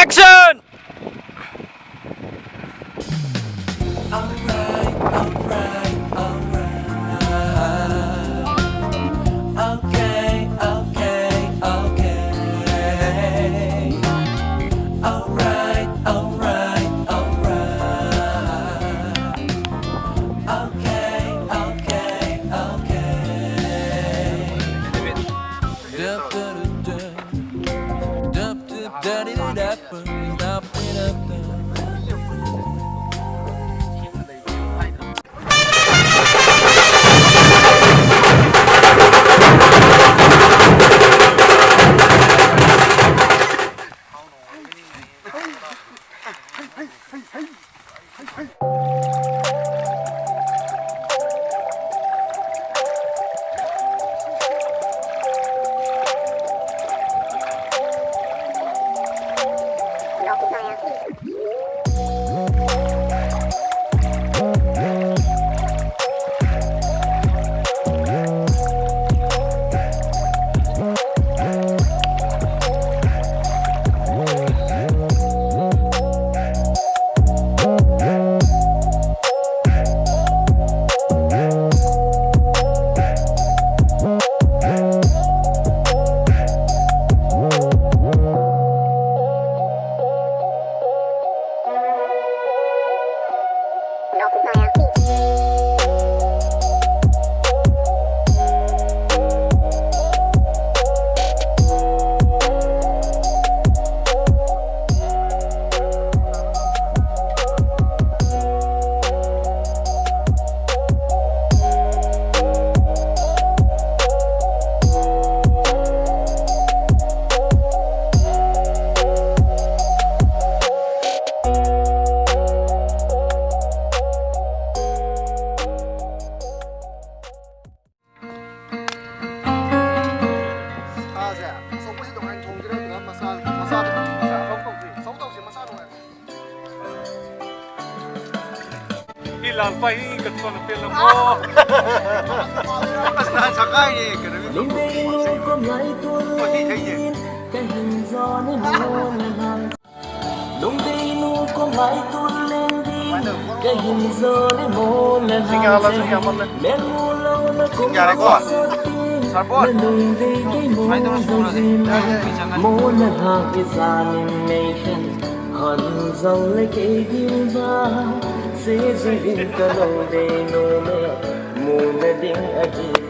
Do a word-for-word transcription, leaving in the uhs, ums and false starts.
Action! ꯁꯥꯁꯦ ꯑꯆꯧꯕꯁꯤ ꯇꯣꯉꯥꯟ ꯊꯣꯡꯁꯤꯔ, ꯅꯠꯇ꯭ꯔꯒ ꯃꯆꯥ, ꯃꯆꯥꯗ ꯇꯧꯁꯤꯔ? ꯑꯆꯧꯕ ꯇꯧꯁꯤ, ꯑꯆꯧꯕ ꯇꯧꯁꯤ, ꯃꯆꯥ ꯅꯨꯡꯉꯥꯏꯔꯣꯏ꯫ ꯁꯤ ꯂꯥꯜ ꯄꯥꯏ ꯀꯠꯄꯅ ꯄꯦꯜꯂꯝꯃꯣ꯫ ꯑꯁ, ꯅꯍꯥꯟ ꯁꯛꯀꯥꯏꯅꯦ, ꯀꯩꯅꯣꯒꯤ ꯃꯍꯤ ꯊꯛꯏꯅꯦ꯫ Lai tun leng ding ka gim zo le mo na hang ze. Mel mu lo na kum yak zo ding. Sarpon. Na lung dei kei mo zo zing na. Mo na hang i za nin mei khen. Hon zo le kei ding ba. Se zing in ka lo dei no me. Mu na ding a ding.